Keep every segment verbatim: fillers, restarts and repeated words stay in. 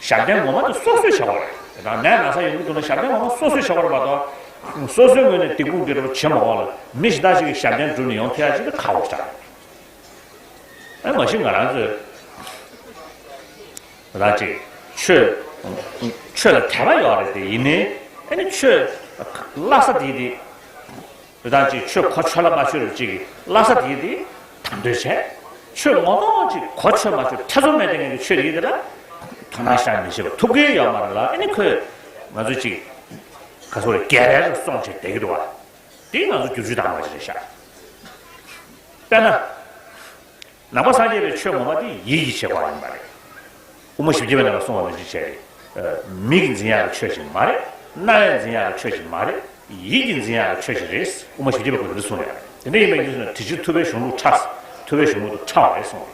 ཞབས་བརྟན་ངོ་མ་དེ་སོ་སོས་བྱ་དགོས་རེད། དེ་དང་ནད་ན་ཚ་ཡོང་གི་འདུག་ན་ཞབས་བརྟན་ངོ་མ་སོ་སོས་བྱ་དགོས་རེད་མ་གཏོགས། སོ་སོའི་ངོས་ནས་སྡིག་སྤོང་དགེ་སྒྲུབ་བྱེད་མ་དགོས་ལ། མི་གཞན་དག་ཅིག་གིས་ཞབས་བརྟན་བསྒྲུབས་ནས་ཡོང་ཐུབ་ཡ་ཅིག་དེ་ཁག་པོ་ཞིག་རེད། ཨ་མ་གཞི་ང་རང་ཚོས་ད་ཅིག་ཆོས་ཆོས་ལ་དད་པ་ཡོད་རེད་དེ། ཡིན་ནའི་ཨ་ནི་ཆོས་བསླབ་ས་དེ་དེ། དེ་དང་ཅིག་ཆོས་གོ་ཆོད་ལ་མ་ཆོད་རུ་ཅིག་གི་བསླབ་ས་དེ་དེ་དང་དོད་བྱས། ཆོས་ངོ་མ་ཅིག་གོ་ཆོད་མ་ཆོད་ཐེ་ཚོམ་མེད་དེ་ངེད་ཀྱི་ཆོས་དེ་ཡིན་དེ་ལ་དོ་སྣང་བཞག་མི་བྱེད་པ་ཐུབ་ཀྱི་ཡོད་མ་རེད་ལ། ཨ་ནི་ཁོས་ང་ཚོ་ཅིག་ག་ཚོད་རེད་རྒྱལ་རབས་སུ་སོང་བྱས་བསྡད་ཀྱི་འདུག་བ། དེ་ང་ཚོ་བསྒྱུར་བཅོས་བཏང་བ་ཞིག་རེད་ཤག་དཔེར་ན། ནང་པ་སངས་རྒྱས་པའི་ཆོས་ངོ་མ་དེ་ཡིད་ཀྱི་བྱེད་པ་ཡིན་པ་རེད། དབུ་མ་བཞི་བརྒྱ་པའི་ནང་ལ་གསུངས་པ་ནང་བཞིན་བྱས། མིག་གིས་འཛིན་ཡག་གི་ཆོས་ཤིག་མ་རེད། རྣ་བས་འཛིན་ཡག་གི་ཆོས་ཤིག་མ་རེད། ཡིད་ཀྱིས་འཛིན་ཡག་གི་ཆོས་ཤིག་རེད། དབུ་མ་བཞི་བརྒྱ་པའི་སྐོར་ལ་གསུངས་ཡོད་རེད། དེ་འདྲ་ཡིན་པའི་རྒྱུ་མཚན་ལ་དེ་ཕྱིར་ཐུབ་པའི་གཞུང་ལུགས་ཕྲ། ཐུབ་པའི་གཞུང་ལུགས་དེ་ཕྲ་བ་རེད་གསུངས་རེད།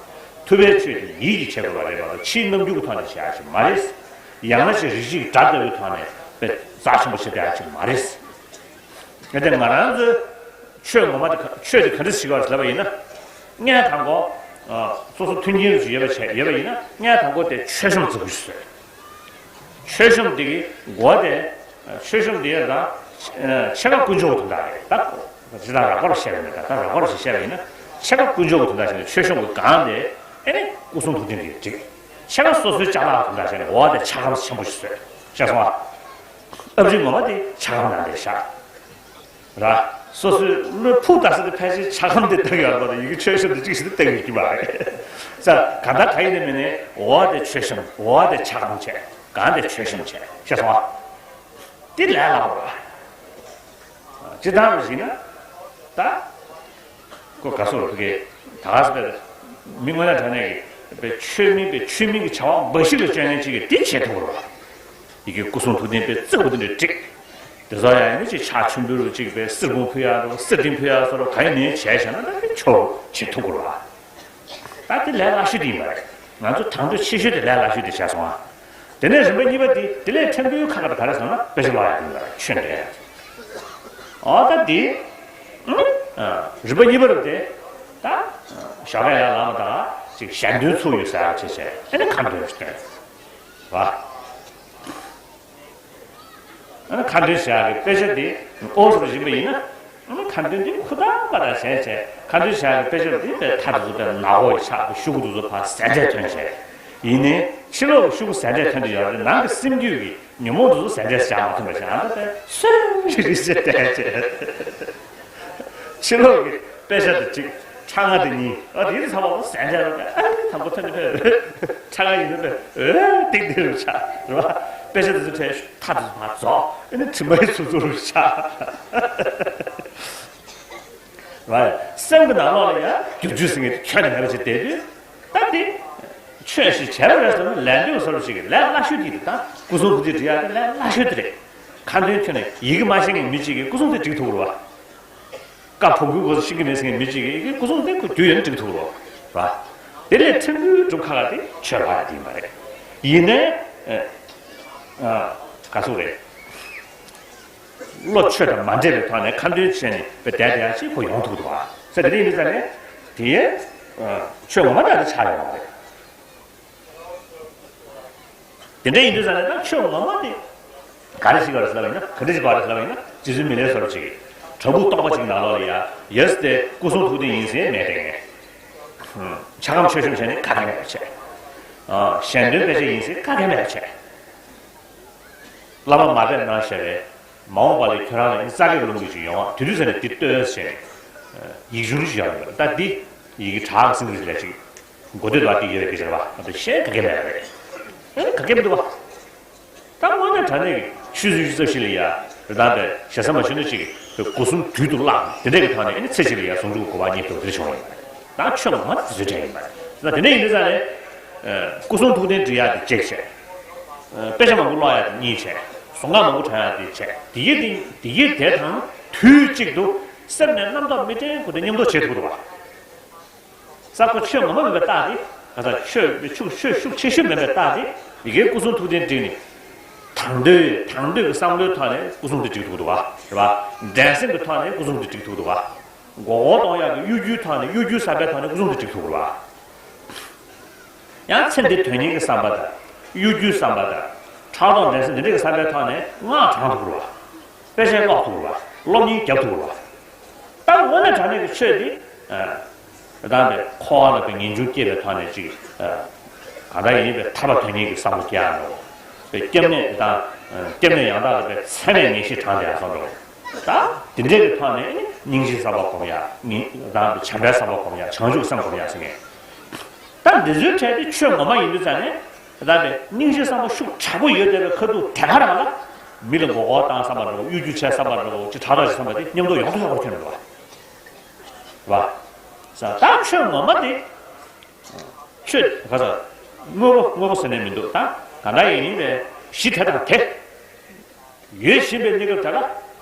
ཐུབ་པའི་ཆོས་དེ་ཡིད་ཀྱིས་བྱེད་དགོས་པ་རེད་མ་གཏོགས་ཕྱིའི་རྣམ་འགྱུར་གྱི་ཐོག་ནས་བྱེད་ཡག་ཅིག་མ་རེད། ཡང་ན་ཅིག་རིགས་གཅིག་སྒྲ་ལྟ་བུའི་ཐོག་ནས་དཔེ་རྩ་ཆེན་པོ་བྱེད་ཡག་ཅིག་མ་རེད། ངས་དེ་ང་རང་ཚོའི་ཆོས་ངོ་མ་དེ་ག- ཆོས་དེ་ག་འདྲ་ཞིག་ཡོད་ལབ་པ་ཡིན་ན། ལྔའི་དང་པོ། ཨ། སོ་སོ་མཐུན་རྐྱེན་རུ་ཞིག་ཡོད་པ་བྱས་ཡོད་པ་ཡིན་ན། ལྔའི་དང་པོ་དེ་མཆོད་བཤམས་རྫིག་པོ་ཞིག་བཟོས། མཆོད་བཤམས་དེ་གི་སྒོ་དེ། མཆོད་བཤམས་དེ་ཡང་ཆེ་ཁག་དཀོན་མཆོག་གི་དོན་དག་རེད་ད། ཇི་ལྟར་རགས་པར་བཤད་པ་ཡིན་ན། ད་ལྟ་རགས་པར་ཞིག་བཤད་པ་ཡིན་ན། ཆེ་ཁག་དཀོན་མཆོག་གི་དོན་དག་བྱས་ནས་མཆོད་བཤམས་ཀྱི་སྒང་དེ་ཨེ་ནི་སྐུ་གསུང་ཐུགས་རྟེན་གྱིས་བསྒྲིགས། ཆེ་ཁག་སོ་སོའི་ཅ་ལག་གི་དོན་དག་བྱས་ནས་འོག་དེ་ཆ་སྒམ་ཆེན་པོ་ཞིག་བཟོས། ཤེས་སོང་ཨ། ཨ་ཕྱི་ངོ་མ་དེ་ཆ་སྒམ་ནང་དེ་བཞག་ར། སོ་སོའི་བློའི་ཕུགས་བཏགས་ས་དེ་ཕལ་ཆེར་ཆ་སྒམ་དེ་བཏགས་ཡོད་རེད་པ། ད་ཡི་གེ་མཆོད་བཤམས་དེ་གཅིག་ཞིག་དེ་བཏགས་ཡོད་ཀྱི་མ་རེད། ས་ག་ད་ག་ཡིན་ནི་མིན་ནི། འོག་དེ་མཆོད་བཤམས། འོག་དེ་ཆ་སྒམ་བྱས། སྒང་དེ་མཆོད་བཤམས་བྱས། ཤེས་སོང་ཨ། དེ་ལས་སླ་པོ་རེད། ཇི་ལྟར་ཞེ་ན། ད། ཁོ་ག་སོ་རུ་གི་ད་ག་སེ་པའི་མི་དངོས་གནས་དྲང་གནས་ཀྱི་པའི་ཆོས་མིན་པའི་ཆོས་མིན་གྱི་བྱ་བ་འབའ་ཞིག་ལ་སྤྱོད་མཁན་ཅིག་གིས་དེ་བྱེད་ཐུབ་ཀྱི་རེད་པ། ཡི་གེ་སྐུ་གསུང་ཐུགས་རྟེན་པའི་རྩེ་མོ་དེ་འདྲ་བསྒྲིགས། དེ་ཚོ་ཡང་ཡིན་ན་ཅིག་ཕྱག་མཆོད་འབུལ་རུ་ཅིག་པའི་གསེར་སྐོང་ཕུལ་ཡག་རུ་གསེར་ཕྲེང་ཕུལ་ཡག་སོགས་རུ་གང་ཡིན་མིན་བྱས་བྱས་ན་ད་གི་ཆོག་བྱེད་ཐུབ་ཀྱི་རེད་པ། ད་དེ་ལས་སླ་ཤོས་དེ་ཡིན་པ་རེད། ང་ཚོ་དང་དོད་ཆེ་ཤོས་དེ་ལས་སླ་ཤོས་དེ་བྱས་སོང་ཨ། དེ་ནས་རིམ་པ་གཉིས་པ་དེ་དེ་ལས་ཕྲན་བུ་ཁག་ཁག་དེ་ག་རེ་ཟེར་ན་དཔེ་ཆ་ཀློག་ཡག་དེ་ཡིན་པ་རེད། ཆོས་འབྲེལ་ཡག་ཨོ་ད་དེ། ཨ། རིམ་པ་གཉིས་པ་རུ་དེ། ད། ཞོགས་ཀས་ཡར་ལངས་པ་དང་ཅིག་ཞལ་འདོན་ཚུགས་ཡོད་ཟེར་ཡག་བྱས་བྱས་ཨ་ནི་ཁ་འདོན་ཞིག་བཏོན། བ། ཨ་ནི་ཁ་འདོན་བྱ་ཡག་གི་དཔེ་ཆ་དེ་ཨོ་ཟེར་བཞིན་པ་ཡིན་ན། ཨ་ནི་ཁ་འདོན་དེ་ཁུ་དག་པ་དང་གཞན་བྱས་ཁ་འདོན་བྱ་ཡག་གི་དཔེ་ཆ་དེ་དཔེ་མཐའ་དེ་ཚོ་དཔེ་ནག་པོ་ཡི་ཆགས་པའི་ཤུ་གུ་དེ་ཚོ་ཕར་ཟད་འདྲེས་ཐོན་བྱས། ཡིན་ནའི་ཕྱི་ལོགས་ཀྱི་ཤུ་གུ་ཟད་འདྲེས་ཐོན་དུ་ཡོད་རེད། ནང་གི་སེམས་རྒྱུད་ཀྱི་ཉོན་མོངས་དེ་ཚོ་ཟད་འདྲེས་བྱ་མ་ཐུབ་པ་བྱས། ཨ་ནི་དཔེ་སུ་རི་རི་བྱས་བསྡད་བྱས། ཕྱི་ལོགས་ཀྱི་དཔེ་ཆ་དེ་གཅིག་ཕྲེང་བ་དེ་གཉིས། ཨ་དེ་ཚང་མ་ཟད་འདྲེས་རེད། ཨ་དང་པོ་ཐོན་དེ་དཔེ་ཕྲེང་བ་ཡིན་ན་དཔེ་འོད་ཏིག་ཏིག་རུ་ཆགས་རེད་པ། དཔེ་ཆ་དེ་ཚོ་ཕྲེང་མཐའ་དེ་ཚོ་མར་རྫོགས། ཨ་ནི་དྲི་མ་ཡི་ཚུབ་ཚུབ་རུ་ཆགས་རེད་པ། སེམས་ཀྱི་ནང་ལོགས་ལ་ཡང་བསྒྱུར་བཅོས་ཟེར་མཁན་དེ་ཁྱོན་ནས་མེད་པ་ཅིག་བསྡད་དུས། ད་དེ་ཆོས་ཤིག་བྱས་པ་རེད་ཟེར་ན་ལས་འདོད་སོར་ཞིག་གི་ལས་སླ་ཤོས་དེ་རེད། ད་སྐུ་གསུང་ཐུགས་རྟེན་སྒྲིག་ཡག་དེ་ལས་སླ་ཤོས་དེ་རེད། ཁ་འདོན་ཁྱོན་ནས་ཡི་གེ་མ་ཤེས་མཁན་མི་གཅིག་གིས་སྐུ་གསུང་ཐུགས་རྟེན་སྒྲིག་ཐུབ་ཀྱི་རེད་པ། བཀའ་ཕོ་རྒོད་གོ་ཤེས་ཀྱི་མེད་ཟེར་མཁན་མི་གཅིག་གིས་ཡི་གེ་སྐུ་གསུང་ཐུགས་རྟེན་ཁོ་རྒྱུས་ཡོད་ན་སྒྲིག་ཐུབ་ཀྱི་རེད་པ། དེ་ལས་ཕྲན་བུ་སྒྲུབ་ཁག་ཁག་དེ་ཆོས་ལ་ཡ་དེ་ཡིན་པ་རེད། ཡིན་ནའི། ཨ། ག་ཟེར་རེད། བློ་ཆོས་དང་མ་འདྲེས་པའི་ཐོག་ནས་ཁ་འདོན་བྱས་ནས་བསྡད་བསྡད་ཡག་ཅིག་ཁོ་ཡོང་ཐུབ་འདུག་ཨ། ས་དེ་རིང་མི་ཚ་ནས་དེའི་ཆོས་ངོ་མ་དག་དེ་ཆགས་ཡོང་བ་རེད། དེ་འདྲ་ཡིན་དུས་ས་ནས་ད་ཆོས་ངོ་མ་དེ་ག་རེ་ཞིག་ག་རེ་ཟེར་ལབ་ཡིན་ན། ག་འདྲ་ཞིག་ག་རེ་ཟེར་ལབ་ཡིན་ན། རྗེ་བཙུན་མི་ལའི་སོར་ཅིག་བྲག་ཕུག་སྟོང་པ་ཅིག་ནང་ལོགས་ལ་ཡ་ཡོད་ཟེར་ཏེ་སྐུ་གསུང་ཐུགས་རྟེན་ཡིན་ཟེར་མེད་དེ། ཕྱག་སྒམ་མཆོད་བཤམས་བྱས་ནས་ག་གེ་མེད་པ་བྱས། ཞལ་འདོན་དཔེ་ཆ་ཡིན་ཟེར་ག་གེ་མེད་པ་བྱས། བླ་མ་མར་པས་གནང་བཞག་པའི་མ་འོངས་པ་ལ་ཁྱོད་རང་ལ་ཨ་ནི་རྩ་བརྒྱད་ཀྱི་ལུང་གི་ཅིག་ཡོང་བ། དེ་དུས་ཙ་ནས་འདི་ལྟོས་ཟེར་ནས་ཡིག་ཆུང་ཞིག་ཡོད་རེད། ད་འདི་ཡི་གེ་དྲག་ཟིན་གྱི་ལས་ཅིག་མགོ་སྟོད་ལ་འདི་ཡོད་པའི་སྐད་ཆ་རེད་པ། ཨ་ད་གཞན་ག་གེ་མེད་པ་རེད། ཨ་ནི་ག་གེ་མི་འདུག་པ། ད་དངོས་གནས་དྲང་གནས་ཀྱི་ཆུ་ཚོད་བཅུ་རྩ་བཞི་ལ་ཡ་རི་དྭགས་པས་ཞེ་ས་མ་ཞུ་ན་ཅིག་གི་སྒོ་གསུམ་རྡུལ་དུ་བརླག་དེ་འདྲས་ཀྱི་ཐོག་ནས་ཨ་ནི་ཚེ་གཅིག་ལ་ཡ་ཟུང་འཇུག་གི་གོ་འཕང་རྙེད་ཐུབ་དེ་འདྲ་བྱུང་བ་ཡིན་པ་རེད། ད་ཆོས་ངོ་མ་དེ་ཚོའི་གྲས་ཡིན་པ་རེད། ད་དེ་འདྲ་ཡིན་དུས་ཙ་ནས། སྐུ་གསུང་ཐུགས་རྟེན་སྒྲིག་ཡག་དེ་གཅིག་བྱས། དཔེ་ཆ་མང་པོ་ཀློག་ཡག་དེ་གཉིས་བྱས། གཟུངས་སྔགས་མང་པོ་བགྲང་ཡག་དེ་བྱས། དེ་ཡི་དེ་དེ་ཡི་དེ་དང་དུས་གཅིག་ཏུ་སེམས་ནས་རྣམ་རྟོག་མི་དྲན་གོ་དེ་མཉམ་དུ་བྱེད་ཐུབ་འདུག་པ། ས་ཁོ་ཆོས་ངོ་མ་མིན་པའི་རྟགས་དེ། ག་ས་ཆོས་ཤུགས་ཆོས་ཤུགས་ཆེ་ཤོས་མིན་པའི་རྟགས་དེ། ཡི་གེ་སྐུ་གསུང་ཐུགས་རྟེན་བསྒྲིགས་ནས། དང་དོད་དང་དོད་ཀྱི་བསམ་བློའི་ཐོག་ནས་སྐུ་གསུང་དེ་བསྒྲིགས་ཐུབ་འདུག་པ། རེད་པ། འགྲན་སེམས་ཀྱི་ཐོག་ནས་སྐུ་གསུང་དེ་བསྒྲིགས་ཐུབ་འདུག་པ། མགོ་སྐོར་གཏོང་ཡག་གི་གཡོ་སྒྱུའི་ཐོག་ནས་གཡོ་སྒྱུ་ཟ་བའི་ཐོག་ནས་སྐུ་གསུང་དེ་བསྒྲིགས་ཐུབ་འདུག་པ། ཡང་ཚེ་འདི་དོན་གཉེར་གྱི་བསམ་པ་དང་ གཡོ་སྒྱུའི་བསམ་པ་དང་། ཕྲག་དོག་འགྲན་སེམས་འདི་འདྲའི་བསམ་པའི་ཐོག་ནས་སྔགས་བགྲང་ཐུབ་རུང་བ། དཔེ་ཆ་ཀློག་ཐུབ་རུང་བ། སློབ་གཉེར་རྒྱབ་ཐུབ་རུང་བ། ད་དངོས་གནས་དྲང་གནས་ཀྱི་ཆོས་འདི། ད་ལྟ་འཁོར་བ་ལ་པའི་ངེས་འབྱུང་སྐྱེས་པའི་ཐོག་ནས་ཅིག་གང་ལྟར་ཡིན་པའི་ཐར་པ་དོན་གཉེར་གྱི་བསམ་བློ་སྐྱེ་ཡག་འགྲོ། པའི་སྐྱབས་གནས་དང་། སྐྱབས་གནས་ཡང་དག་ལ་པའི་ཚད་མེད་ངེས་ཤེས་དྲངས་ཏེ་ཡག་སོང་འགྲོ། ད་དེ་འདྲའི་གི་ཐོག་ནས་སྙིང་རྗེའི་བསམ་པ་སྒོམ་ཡག་ངེས་དང་བྱམས་པའི་བསམ་པ་སྒོམ་ཡག་བྱང་ཆུབ་སེམས་སྒོམ་ཡག་ཟེར་མཁན། ད་འདི་ཚོའི་གྲས་དེ་ཆོས་ངོ་མ་ཡིན་དུས་ཙང་ནས། ད་ལྟ་སྙིང་རྗེ་བསམ་པ་ཤུགས་དྲག་པོ་ཡོད་བསྡད་པའི་ཁ་ཐུག་དེ་ག་རང་ལ། མི་ལ་མགོ་སྐོར་བཏང་བསམ་པ་འདྲ་བོ། གཡོ་སྒྱུ་བྱས་བསམ་པ་འདྲ་བོ། ཅི་ཕྲག་དོག་བྱས་བསམ་པ་དེ་མཉམ་དུ་ཡོང་དུ་ཡོང་བར་ཁྱོན་འགྲོ་བ། བ། ས་ད་ཆོས་ངོ་མ་དེ། ཆོས་ག་ས། དངོས་པོ་དངོས་པོ་ཟེར་ནས་མི་འདུག་ད་ག་འདྲ་ཡིན་ཡིན་པའི་གཞི་དེ་དང་དེ། ཡོད་བཞིན་པའི་གནས་སྐབས་དེ་ལ།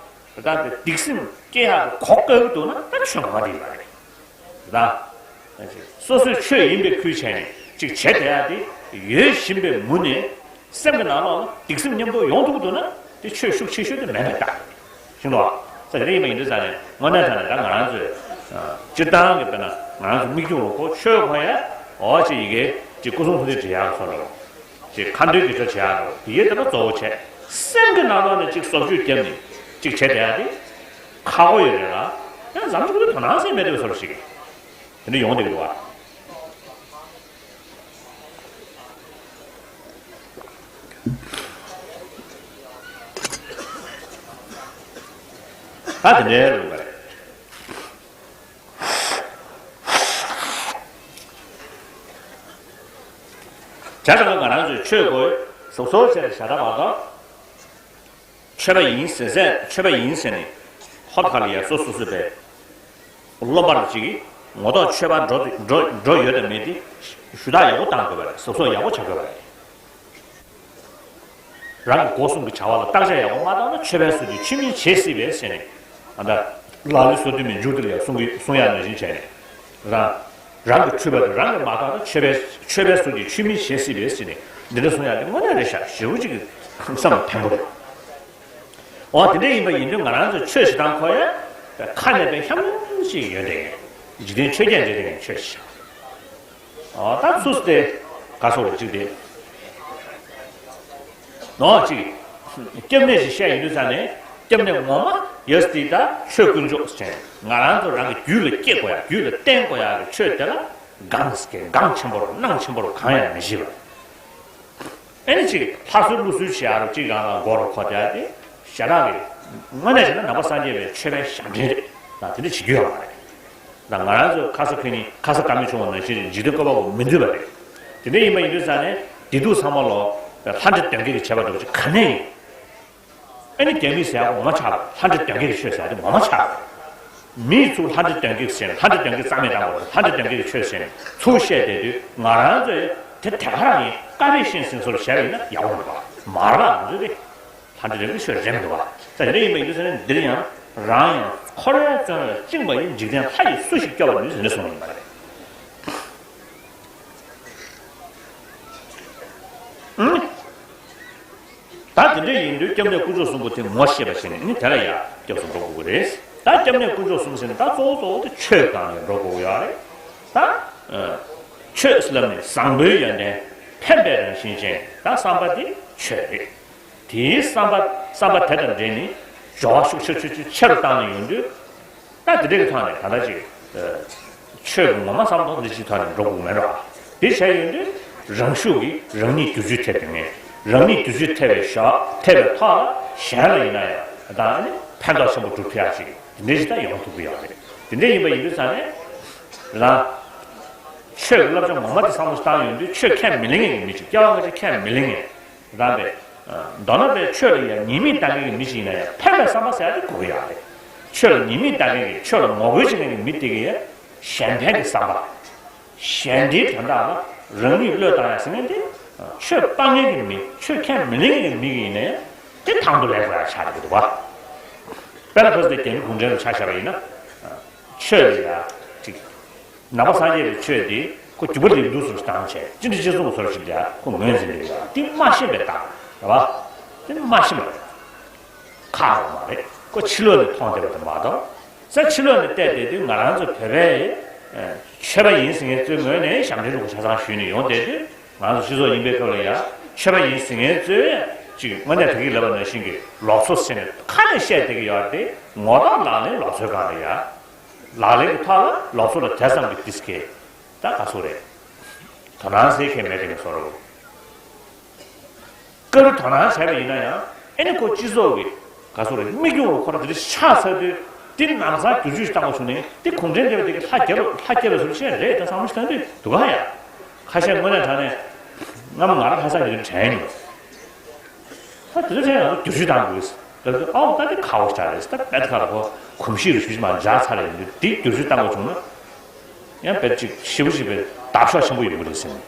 ད་ལྟ་སྡིག་སེམས་སྐྱེ་ཡག་གི་གོ་སྐབས་འདུག་ན་ད་ཆོས་ངོ་མ་དེ་ཡིན་པ་རེད། ད། སོ་སོའི་ཆོས་ཡིན་པའི་ཁུལ་བྱས་ནས་ཅིག་བྱེད་བསྡད་ཡག་དེ་ཡོད་བཞིན་པའི་མུ་ནས་སེམས་ཀྱི་ནང་ལོགས་ལ་སྡིག་སེམས་མཉམ་དུ་ཡོང་ཐུབ་འདུག་ན་དེ་ཆོས་ཤུགས་ཆེ་ཤོས་དེ་མིན་པའི་རྟགས་རེད། ཤེས་འདུག་བ། ས་དེ་འདྲ་ཡིན་པ་ཡིན་དུས་ཙང་ནས་དངོས་གནས་དྲང་གནས་ད་ང་རང་ཚོས། སྤྱིར་བཏང་གི་དཔེར་ན་ང་རང་ཚོ་མིག་རྒྱུག་རོགས་ཁོ་ཆོས་གོ་ཡ། འོ་ཅིག་ཡི་གེ་ཅིག་སྐུ་གསུང་ཐུགས་རྟེན་བྲི་ཡག་སོགས་རོགས། ཅིག་ཁ་འདོན་གྱི་ཆོས་བྱེད་ཡག་རོགས་དེ་ཡི་དེ་ལ་གཙོ་བོ་བྱས། སེམས་ཀྱི་ནང་ལོགས་ནས་ཅིག་བཟོ་བཅོས་བརྒྱབ་ནས་ཅིག་བྱེད་བསྡད་ཡག་དེ་ཁག་པོ་ཡོད་རེད་ལ། ཡང་ཟམ་ཅིག་ཏུ་དོ་སྣང་སེམས་མེད་དུ་སོར་ཞིག་དེ་འདྲ་ཡོང་བསྡད་ཀྱི་འདུག་བ། ད་དེ་འདྲའི་ལུང་པ་རེད། བྱས་ཙང་ང་རང་ཚོས་ཆོས་གོས་གཟུགས་གསོལ་བྱས་ཞག་ད་བར་དུ། ཆོས་པ་ཡིན་ཟེར་ཟེར། ཆོས་པ་ཡིན་ཟེར་ནས་ཧོབ་ཁ་ལ་ཡ་སོ་སོ་སོ་པའི་སློབ་མ་རུ་ཅིག་གིས་ངོ་ཐོག་ཆོས་པ་འགྲོ་འགྲོ་འགྲོ་ཡོད་དམ་མེད་དེ་ཞུ་དག་ཡག་པོ་བཏང་དགོས་པ་རེད། གཟབ་གཟབ་ཡག་པོ་བྱ་དགོས་པ་རེད། རང་གི་སྒོ་གསུམ་གྱི་བྱ་བ་ལ་བརྟག་དཔྱད་ཡག་པོ་མ་བཏང་ན་ཆོས་པའི་ཟུར་དུ་ཆོས་མིན་བྱེད་སྲིད་པས་ཟེར་ནས། ཨ་ད། ལ་ལུ་སོ་བདུན་མའི་མཇུག་དེ་ལ་ཡང་གསུང་གི་གསུང་ཡག་ནང་བཞིན་བྱས་ནས། རང་། རང་གི་འཁྲུལ་པ་དེ་རང་གིས་མ་བཀག་ན་ཆོས་པའི་ཆོས་པའི་ཟུར་གྱི་ཆོས་མིན་བྱེད་སྲིད་པས་ཟེར་ནས་འདི་འདྲ་གསུང་ཡག་དེ་དངོས་གནས་རེད་ཤག་ཞེ་པོ་ཅིག་གི་བསམ་པ་ཕན་པོ་རེད། འོ་དེ་འདྲ་ཡིན་པ་ཡིན་དུས་ང་རང་ཚོ་ཆོས་བྱེད་སྟངས་ཁོ་ཡ། ཁ་ནས་པའི་ཤམ་ཤམ་ཞིག་ཡོད་དེ། འཇིག་རྟེན་ཆོས་བརྒྱད་འདྲེས་དེ་ཆོས་བྱེད། འོ་ད་ཚུལ་དེ་ག་སོགས་རེ་གཅིག་དེ། ནོ་གཅིག་སྐྱབས་གནས་ཞིག་བཤད་ཡིན་དུས་ཙང་ནས་སྐྱབས་གནས་ངོ་མ་ཡོད་སྲིད་ད་ཆོས་དཀོན་མཆོག་ཟེར། ང་རང་ཚོ་རང་གི་རྒྱུད་ལ་སྐྱེ་དགོས་ཡག་རྒྱུད་ལ་བརྟེན་དགོས་ཡག་གི་ཆོས་དེ་ལ་གང་གང་ཆེན་པོ་རུ་གནང་ཆེན་པོ་རུ་གང་ཡང་མི་བྱེད་པ། ཨེ་ནི་ཅིག་ལྷ་གསོལ་ཀླུ་གསོལ་བྱེད་ཡག་རུ་ཅིག་རང་རང་མགོ་རུ་འཁོར་བསྡད་དེ་ཞེ་དྲག་གི་དངོས་གནས་བྱས་ན་ནང་པ་སངས་རྒྱས་པའི་ཆོས་པའི་ཞབས་འདྲེན་རེད། ད་དེ་འདྲ་བྱེད་རྒྱུ་ཡོད་མ་རེད། ད་ང་རང་ཚོ་ཁ་ས་ཁ་ཉིན་ཁ་ས་ཀ་མེད་ཆུང་བ་ནང་བཞིན་འཇིག་རྟེན་བཀོད་པ་པོ་མི་འདུས་པ་རེད། དེ་འདྲ་ཡིན་པ་ཡིན་དུས་ཙང་ནས་བདེ་སྡུག་ཚང་མ་ལོ་ལྷ་འདྲེ་གདོན་བགེགས་ཀྱི་བྱེད་པ་འདྲ་བོ་ཅིག་ག་ནས་ཡིན། ཨ་ནི་རྒྱ་མི་ཟེར་ཡག་ངོ་མ་ཆགས་པ། ལྷ་འདྲེ་གདོན་བགེགས་ཀྱི་ཆོས་ཟེར་ཡག་དེ་ངོ་མ་ཆགས་པ། མིས་ཚུར་ལྷ་འདྲེ་གདོན་བགེགས་ཟེར་ནས་ལྷ་འདྲེ་གདོན་བགེགས་རྩ་མེད་བཏང་དགོས། ལྷ་འདྲེ་གདོན་བགེགས་ཀྱི་ཆོས་ཟེར་ནས་ཚུར་བཤད་བསྡད་དུས་ང་རང་ཚོས་དེ་དེ་ག་རང་ཡིན་དཀའ་བས་ཤེས་ཟིན་སོར་བྱས་པ་ཡིན་ན་ཡག་པོ་མི་འདུག་མ་རེད་པ། ང་ཚོས་དེ་ལྷ་འདྲེ་གདོན་བགེགས་ཆོས་རེད་མི་འདུག་པ། ད་དེ་འདྲ་ཡིན་པ་ཡིན་དུས་ཟེར་ན་འདིར་ཡང་རང་ཡང་འཁོར་བའི་བཙོན་རར་བཅིངས་པ་ཡིན། འཇིག་རྟེན་ལྷ་ཡིས་སུ་ཞིག་སྐྱོབ་པར་ནུས་ཟེར་ནས་གསུངས་པ་ཡིན་པ་རེད། ཨང་། ད་དེ་འདྲ་ཡིན་དུས་སྐྱབས་གནས་དཀོན་མཆོག་གསུམ་པོ་དེ་ངོ་ཤེས་པ་ཞིག་ནས་ནི་དེ་ལ་ཡང་སྐྱབས་སུ་འགྲོ་དགོས་ཀྱི་རེད། ད་སྐྱབས་གནས་དཀོན་མཆོག་གསུམ་ཟེར་ན་ད་གཙོ་བོ་གཙོ་བོ་དེ་ཆོས་སྒང་ལ་འགྲོ་དགོས་ཀྱི་ཡོད་རེད། ད་ཆོས་ཟེར་ལབ་ནས་བཟང་པོའི་ཡོན་ཏན་ཕན་པའི་རང་བཞིན་ཅན་ད་བསམ་པ་དེ་ཆོས་རེད། དེའི་བསམ་པ་བསམ་པ་དེ་དང་འབྲེལ་ནས་སྦྱོར་བ་ཤུགས་ཆེ་ཆེ་ཆེ་ཆེ་རུ་བཏང་ནས་ཡོང་དུས། ད་དེ་འདྲའི་ཐོག་ནས་ད་ལྟ་ཅིག་ཆོས་ཀྱི་ངོ་མ་བསམ་བློ་འདི་ཅིག་ཐོག་ནས་འགྲོ་དགོས་མེད་རོགས། དེ་བྱས་ཡོང་དུས་རང་ཤུགས་ཀྱིས་རང་ཉིད་བསྒྱུར་བཅོས་ཐེབས་ཐུབ་མཁན། རང་ཉིད་བསྒྱུར་བཅོས་ཐེབས་པའི་ཞོར་ཐེབས་པའི་ཐོག་ལ་གཞན་ལ་ཡིན་ན་ཡང་ད་ནི་ཕན་ཐོགས་ཆེན་པོ་སྒྲུབ་ཐུབ་ཡག་ཅིག་དེ་འདྲའི་ཞིག་ད་ཡོང་ཐུབ་ཀྱི་ཡོད་རེད། དེ་འདྲ་ཡིན་པ་ཡིན་དུས་ཙང་ནས་རང་ཆོས་ཀྱི་བསླབ་བྱ་ངོ་མ་དེ་བསམ་བློ་བཏང་ཡོང་དུས་ཆོས་ཁས་མི་ལེན་མཁན་གྱི་མི་ཅིག་སྐྱེ་བ་སྔ་ཕྱི་ཁས་མི་ལེན་མཁན། རང་པས། མདོར་ན་པའི་ཆོས་ལ་ཡང་ཉེས་དམིགས་ལྟ་མཁན་གྱི་མི་ཞིག་ཡིན་ན་ཡང་ཕན་པའི་བསམ་པ་ཟེར་ཡ་དེ་དགོས་ཀྱི་ཡོད་རེད། ཆོས་ལ་ཉེས་དམིགས་ལྟ་མཁན་གྱི་ཆོས་ལ་ངོ་རྒོལ་བྱེད་མཁན་གྱི་མི་དེ་གི་གཞན་ཕན་གྱི་བསམ་པ། གཞན་སྡེའི་དོན་དག་ལ་རང་ཉིད་བློས་བཏང་ཡ་ཟེར་མཁན་དེ། ཆོས་སྤང་མཁན་གྱི་མི་ཆོས་ཁས་མི་ལེན་མཁན་གྱི་མི་གི་ཡིན་ན་ཡང་དེ་དང་དུ་ལེན་དགོས་ཡ་ཆགས་ཀྱི་འདུག་བ། དཔེར་ན་ཁོ་ཚོ་རྒྱ་མི་གུང་ཁྲན་ལ་ཆ་བཞག་པ་ཡིན་ན། ཆོས་ལ་ཡ་ཅིག་ནང་པ་སངས་རྒྱས་པའི་ཆོས་འདི་ཁོ་རྒྱུད་པ་ལེགས་འདུག་སུ་བཏང་བྱས་སྤྱི་འདྲ་སྤྱི་ཚོགས་སོར་ཞིག་ལ་ཁོ་ངོས་འཛིན་རེད་ཡ་འདི་མ་ཤེས་པའི་རྟགས་རེད་བ། འདི་མ་ཤེས་པ་རེད། ཁག་པོ་མ་རེད་ཁོ་ཕྱི་ལོགས་ནས་མཐོང་བསྡད་པ་དེ་མ་གཏོགས། ས་ཕྱི་ལོགས་ནས་བལྟས་བསྡད་དུས་ང་རང་ཚོ་བོད་པའི་ཆོས་པ་ཡིན་ཟེར་མཁན་ཚོའི་ངོས་ནས་ཞབས་འདྲེན་རུ་ཆ་ཚང་ཞུས་ནས་ཡོང་བསྡད་དུས་ང་ཚོ་སྤྱི་ཚོགས་ཡིན་པའི་སྐབས་ལ་ཡ་ ཆོས་པ་ཡིན་ཟེར་མཁན་ཚོས་ཅིག་དངོས་གནས་དེ་གི་ལབ་པ་ནང་བཞིན་གྱི་ལོགས་སུ་ཟེར་ནས་ཁ་ནས་བཤད་བསྡད་ཀྱི་ཡོད་རེད་དེ། ངོ་ཐོག་ལག་ལེན་ལོགས་སུའི་སྒང་ལ་ཡ། ལག་ལེན་གྱི་ཐོག་ལ་ལོགས་སུ་ལ་དེ་ཙམ་གྱི་ཏིས་ཀེ་ད་ག་སུ་རེད། དོ་སྣང་ཟེར་མཁན་མེད་དེ་ནས་བཟོ་རོགས། བཀའ་རུ་དོ་སྣང་བྱས་པ་ཡིན་ན་ཡང་ཨེ་ནི་ཁོ་སྤྱི་ཚོགས་ཀྱི་ག་སུ་རེད། མིག་རྒྱུག་ལ་ཁོ་རང་དེ་འདྲ་ཆགས་ཚར་དུས་དེ་ནམ་སང་བསྒྱུར་བཅོས་ཤིག་བཏང་དགོས་བྱུང་ནས་དེ་གུང་ཁྲན་ཏེ་བ་དེ་གི་ལྷ་རྒྱལ་ལོ་ལྷ་རྒྱལ་ལོ་ཟེར་བཤད་རེད་ད་བསམ་བློ་ཞིག་བཏང་དུས་འདུག་ག་ཡ། ཁ་ཤས་དངོས་གནས་དྲང་གནས་སྔ་མོ་ང་རང་ལྷ་ས་ཡོད་དུས་དྲན་མྱོང་། ད་དེ་ཚོ་ཕྲན་ཡང་བསྒྱུར་བཅོས་བཏང་དགོས། ད་དེ་ཨའོ་ད་དེ་ཁག་པོ་ཞིག་རེད། ད་དཔེ་ཁ་ལ་ཁོ་གོམས་གཤིས་རུ་ཞུ་མ་འཇགས་ཚར་ཡིན་དུས་དེ་བསྒྱུར་བཅོས་བཏང་དགོས་བྱུང་ན། ཡང་དཔེ་ཅིག་ཞེ་པོ་ཞིག་པའི་བརྡབ་ཤོག་ཆེན་པོ་ཡོང་གི་རེད་ཟེར་ནས།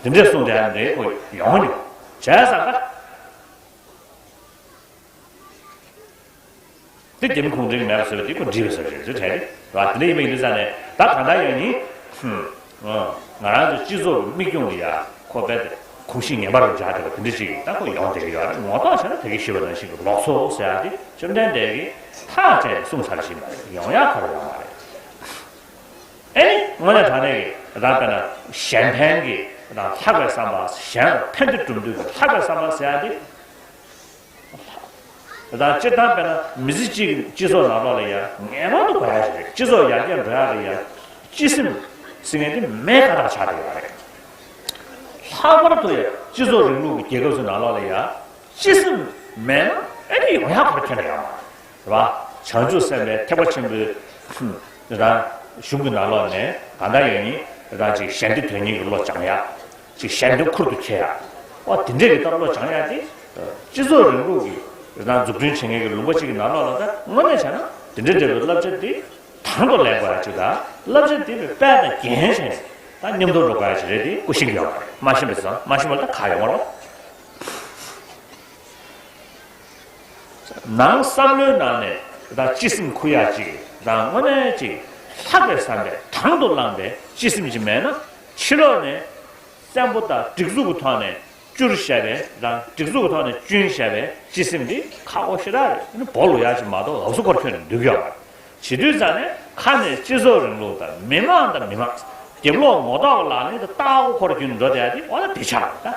དེ་འདྲས་གསུངས་དེ་ཡང་འདྲའི་ཁོ་ཡོང་མྱོང་བྱས་ཙང་ད། དེ་རྒྱ་མི་གུང་ཁྲན་གྱིས་མེད་པ་བཟོས་པ་དེ་ཁོ་འགྲིག་པའི་བཟོ་ཞིག་རེད་ཟེར་དྲན་རེད་བ། དེ་འདྲ་ཡིན་པ་ཡིན་དུས་ཙང་ནས་ད་གང་ལྟར་ཡང་ནི། ཧུམ། ང་རང་ཚོ་སྤྱི་ཚོགས་ཀྱི་མིག་རྒྱུག་ལ་ཡ་ཁོ་དཔེ་དེ་གོམས་གཤིས་ངན་པ་རུ་འཇགས་བསྡད་པ་དེ་འདྲ་ཞིག་ད་ཁོ་ཡོང་བསྡད་ཀྱི་ཡོད་རེད། ངོ་ཐོག་བྱས་ན་དེ་གི་ཞུས་པ་ནང་བཞིན་གྱི་ལོགས་སུ་ཟེར་ཡ་དེ་བཅོམ་ལྡན་འདས་ཀྱིས་ཐག་བཅད་ནས་གསུངས་ཚར་བཞིན་པ་རེད། ཡོང་ཡ་ཁོ་རང་ཡོང་མ་རེད། ཨེ་ནི་དངོས་གནས་དྲང་གནས་ཀྱི་ད་དཔེར་ན་གཞན་ཕན་གྱི་ད་ལྷག་པའི་བསམ་པ། གཞན་ལ་ཕན་བདེ་བསྒྲུབ་འདོད་ཀྱི་ལྷག་པའི་བསམ་པ་ཟེར་ཡ་དེ། ད་སྤྱིར་བཏང་དཔེར་ན་མི་ཚེ་གཅིག་གི་སྤྱི་ཚོགས་ནང་ལོགས་ལ་ཡ་ངེས་པར་དུ་དགོས་ཡ་ཞིག་རེད། སྤྱི་ཚོགས་ཡར་རྒྱས་འགྲོ་ཡ་ལ་ཡ་སྤྱི་སེམས་ཟེར་མཁན་དེ་མེད་ཁ་ཐག་ཆགས་བསྡད་ཡོད་རེད། ལྷག་པར་དུ་ཡ་སྤྱི་ཚོགས་རིང་ལུགས་ཀྱི་རྒྱལ་ཁབ་ཚོའི་ནང་ལོགས་ལ་ཡ་སྤྱི་སེམས་མེད་ན་ཨེ་ནི་ཡོང་ཡ་ཁོ་རང་ཁྱོན་ནས་ཡོད་མ་རེད་བ། བྱང་ཆུབ་སེམས་དཔའི་ཐེག་པ་ཆེན་པོའི་དེ་དང་གཞུང་གི་ནང་ལོགས་ནས་གང་ལྟར་ཡོད་ནི་དེ་དང་ཅིག་གཞན་བདེ་དོན་གཉེར་གྱི་བློ་སྦྱང་ཡ། ཅིག་གཞན་དོན་ཁུར་དུ་འཁྱེར་ཡ། ཨོ་དེ་འདྲས་ཀྱི་ལྟར་བློ་སྦྱང་ཡ་དེ། སྤྱི་ཚོགས་རིང་ལུགས་ཀྱི་རང་འཛུགས་སྐྲུན་བྱེད་མཁན་གྱི་ལུང་པ་གཅིག་གི་ནང་ལོགས་ལ་ད་དངོས་གནས་བྱས་ན་དེ་འདྲས་འདྲ་བའི་བསླབ་བྱ་དེ་དང་དུ་ལེན་དགོས་ཡ་ཅིག་དང་བསླབ་བྱ་དེ་བའི་དཔལ་དང་རྒྱན་བྱས་ནས་ད་མཉམ་དུ་འགྲོ་དགོས་ཡ་ཅིག་རེད་དེ་ཀུ་ཤིང་ཡོད་པ་རེད། མ་ཤེས་པ་ཙང་མ་ཤེས་པ་ལ་ད་ག་ཡོད་མ་རེད། ནང་བསམ་བློའི་ནང་ནས་ད་སྤྱི་སེམས་ཁུར་ཡ་ཅིག་དང་དངོས་གནས་ཅིག་ལྷག་པའི་བསམ་པས་དང་དུ་བླངས་པའི་སྤྱི་སེམས་ཅིག་མེད་ན་ཕྱི་ལོགས་ནས། བཙན་པོ་དང་སྒྲིག་འཛུགས་ཀྱི་ཐོག་ནས་བསྐྱུར་བཞག་པའི་དང་སྒྲིག་འཛུགས་ཀྱི་ཐོག་ནས་བསྐྱོན་བཞག་པའི་སྤྱི་སེམས་འདི་ཁག་པོ་ཞེ་དྲག་རེད། འབོ་ལོ་ཡག་ཅིག་མ་གཏོགས་འུབ་སུ་འཁོར་ཁྱོན་ནས་འདུག་ཡོད་མ་རེད། བྱེད་དུས་ཙང་ནས་ཁ་ནས་སྤྱི་ཚོགས་རིང་ལུགས་དང་མི་མང་དང་མི་མང་། རྒྱབ་ལོགས་ངོ་ཐོག་ལག་ལེན་དུ་ལྟ་བ་འཁོར་རྒྱུན་འགྲོ་བསྡད་ཡ་དེ་འོ་ན་དེ་ཆགས་རེད་ད།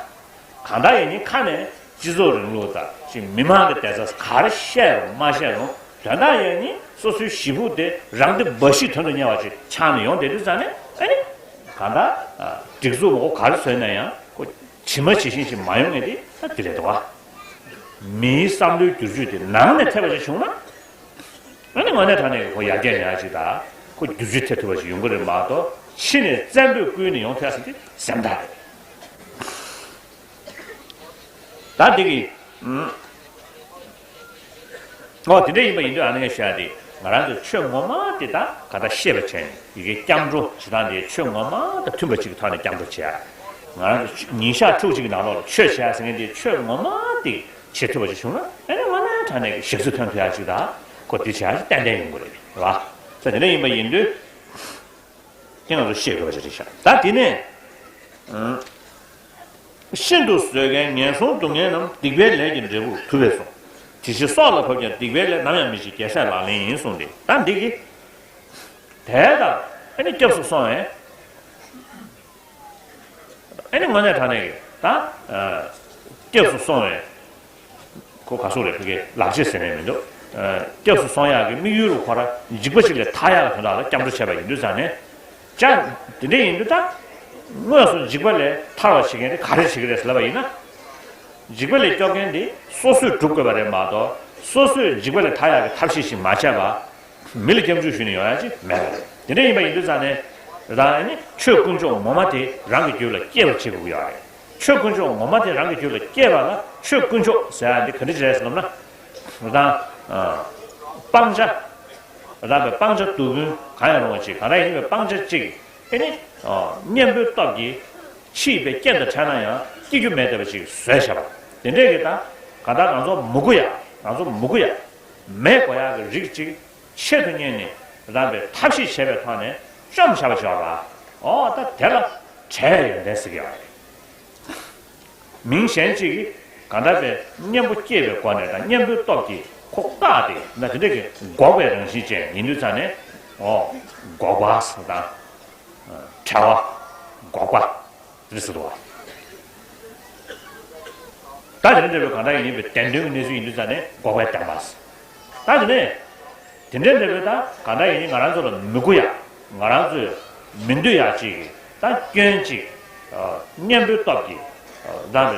གང་ལྟར་ཡིན་ནའི་ཁ་ནས་སྤྱི་ཚོགས་རིང་ལུགས་དང་ཅིག་མི་མང་གི་བདེ་རྩ་ག་རེ་བཤད་རུང་མ་བཤད་རུང་དོན་དག་ཡིན་ནའི་སོ་སོའི་གཞིས་ཕུག་དེ་རང་བདེ་འབའ་ཞིག་དོན་དུ་གཉེར་བ་ཅིག་ཆགས་ནས་ཡོང་བསྡད་དུས་ཙང་ནས་ཨ་ནི། གང་ལྟར། སྒྲིག་འཛུགས་མང་པོ་ག་རེ་བཟོས་ན་ཡང་ཁོ་ཇི་མ་ཇི་བཞིན་ཞིག་མ་ཡོང་ངེས་དེ་ད་དེ་རེད་དོ། མིའི་བསམ་བློའི་བསྒྱུར་བཅོས་དེ་ནང་ནས་ཐེབས་པ་ཞིག་བྱུང་ན། ཨ་ནི་དངོས་གནས་དྲང་གནས་ཀྱི་ཁོ་ཡར་རྒྱས་ཡོང་ཡ་ཅིག་དང་ཁོ་བསྒྱུར་བཅོས་ཐེབས་ཐུབ་པ་ཞིག་ཡོང་གི་རེད་མ་གཏོགས་ཕྱི་ནས་བཙན་པོས་བསྐུལ་ནས་ཡོང་ཐུབ་ཡ་ཟེར་དེ་སེམས་ཐག་རེད། ད་འདི་གི་ཨོ་དེ་འདྲ་ཡིན་པ་ཡིན་དུས་ཨ་ནི་ངས་བཤད་དེ་ང་རང་ཚོ་ཆོས་ངོ་མ་དེ་དག་ག་ད་ཤེས་པ་བྱས་ནས་ཡི་གེ་སྐྱབས་འགྲོ་བྱེད་སྟངས་དེ་ཆོས་ངོ་མ་དང་མཐུན་པ་ཅིག་གི་ཐོག་ནས་སྐྱབས་འགྲོ་བྱེད་ཡ། ང་རང་ཚོ་ཉིན་ཞག་ཕྲུགས་གཅིག་གི་ནང་ལོགས་ལ་ཆོས་བྱེད་ཡ་ཟེར་མཁན་དེ་ཆོས་ངོ་མ་དེ་བྱེད་ཐུབ་པ་ཅིག་བྱུང་ན་ཨ་ནི་དངོས་གནས་དྲང་གནས་ཀྱི་ཞག་རྩི་ཐོན་ཐུབ་ཡ་ཅིག་དང་ཁོ་དེ་བྱེད་ཡ་ཅིག་ཏན་ཏན་ཡོང་གི་རེད་རེད་བ། ས་དེ་འདྲ་ཡིན་པ་ཡིན་དུས། དེ་ང་ཚོ་ཤེས་དགོས་པ་ཞིག་རེད་ཤག་ད་དེ་ནས། ཤིན་ཏུ་བཟོད་མཁན་ངན་སོང་སྡུག་བསྔལ་རྣམས། སྡིག་པའི་ལས་ཀྱི་འབྲས་བུར་གྱུར་པས་སོ། དེ་བཞིན་སྲོག་ལ་བབ་ཀྱང་སྡིག་པའི་ལས། ནམ་ཡང་མི་བྱེད་རྒྱལ་སྲས་ལག་ལེན་ཡིན་གསུངས་ཏེ་ད་འདི་གི། དེ་དང་ཨ་ནི་སྐྱབས་སུ་སོང་བས། ཨ་ནི་དངོས་གནས་དྲང་གནས་ཀྱི་ད། སྐྱབས་སུ་སོང་བས། ཁོ་ག་སོགས་རེད་ཕ་གི་ལག་རྗེས་ཟེར་ནས་མི་འདུག་སྐྱབས་སུ་སོང་ཡག་གི་དམིགས་ཡུལ་ལ་ཁོ་ར་འཇིགས་པ་ཅིག་ལས་ཐར་ཡག་གི་དོན་དག་ལ་སྐྱབས་འགྲོ་བྱས་པ་ཡིན་དུས་ཙང་ནས། ཅག་དེ་འདྲ་ཡིན་དུས་ད། དངོས་སུ་འཇིགས་པ་ལས་ཐར་བ་བྱེད་མཁན་དེ་ག་རེ་བྱེད་ཀྱི་རེད་ཟེར་ལབ་པ་ཡིན་ན། འཇིགས་པ་ལས་སྐྱོབ་མཁན་དེ་སོ་སོས་སྒྲུབ་དགོས་པ་རེད་མ་གཏོགས་སོ་སོས་འཇིགས་པ་ལས་ཐར་ཡག་གི་ཐབས་ཤེས་ཤིག་མ་བྱས་པ། མི་ལ་སྐྱབས་འཇུག་ཞུས་ནས་ཡོང་ཡ་ཅིག་མེད་པ་རེད། དེ་འདྲ་ཡིན་པ་ཡིན་དུས་ཙང་ནས་རང་ནི་ཆོས་དཀོན་མཆོག་ངོ་མ་དེ་རང་གི་རྒྱུད་ལ་སྐྱེ་བར་བྱེད་དགོས་ཀྱི་ཡོད་རེད། ཆོས་དཀོན་མཆོག་ངོ་མ་དེ་རང་གི་རྒྱུད་ལ་སྐྱེ་བ་ལ་ཆོས་དཀོན་མཆོག་ཟེར་ཡ་འདི་ག་འདྲ་ཅིག་རེད་ཟེར་ལབ་ན། རང་། སྤང་བྱ། རང་པའི་སྤང་བྱ་སྡུག་ཀུན་གང་ཡང་རུང་བ་ཅིག་གང་རང་ཡིན་པའི་སྤང་བྱ་གཅིག་ཨེ་ནི། གཉེན་པོའི་སྟོབས་ཀྱིས་ཕྱི་པའི་རྐྱེན་དང་བྲལ་ན་ཡང་སྐྱེ་རྒྱུ་མེད་བསྡད་པ་ཅིག་བཟོས་བཞག་པ། དེ་འདྲས་ཀྱི་ད་ག་ད་རང་ཚོ་མི་དགོས་ཡ་རང་ཚོ་མི་དགོས་ཡ། མེད་དགོས་ཡག་གི་རིགས་གཅིག་ཆེད་དུ་གཉེར་ནས་རང་པའི་ཐབས་ཤེས་བྱས་པའི་ཐོག་ནས་བཅོམ་བྱ་བ་བྱས་པ། འོ་ད་དེ་ལ་བྲལ་བའི་ཡོན་ཏན་ཟེར་གྱི་ཡོད་རེད། མིང་གཞན་གཅིག་གིས་གང་འདྲ་བའི་གཉེན་པོ་སྐྱེས་པའི་སྒོ་ནས་དང་གཉེན་པོའི་སྟོབས་ཀྱིས་ཁོ་བཀག་སྟེ་ན་དེ་འདྲ་གི་འགོག་པའི་རང་བཞིན་ཅན་ཡིན་དུས་ཙང་ནས་འོ་འགོག་པ་ཟེར་དང་། བྲལ་བ། འགོག་པ། དེ་ཟེར་བ། ད་དེ་འདྲ་འདྲ་བའི་གང་ལྟར་ཡིན་པའི་བདེན་དོན་གྱི་གནས་ཚུལ་ཡིན་དུས་ཙང་ནས་འགོག་པའི་བདེན་པ། ད་དེ་ནས་དེ་འདྲ་འདྲ་བའི་ད་གང་ལྟར་ཡིན་ནི་ང་རང་ཚོ་ལ་མི་དགོས་ཡ། ང་རང་ཚོས་མི་འདོད་ཡ་ཅིག་གི་ད་སྐྱོན་ཅིག་གཉེན་པོའི་སྟོབས་ཀྱིས་བདམས་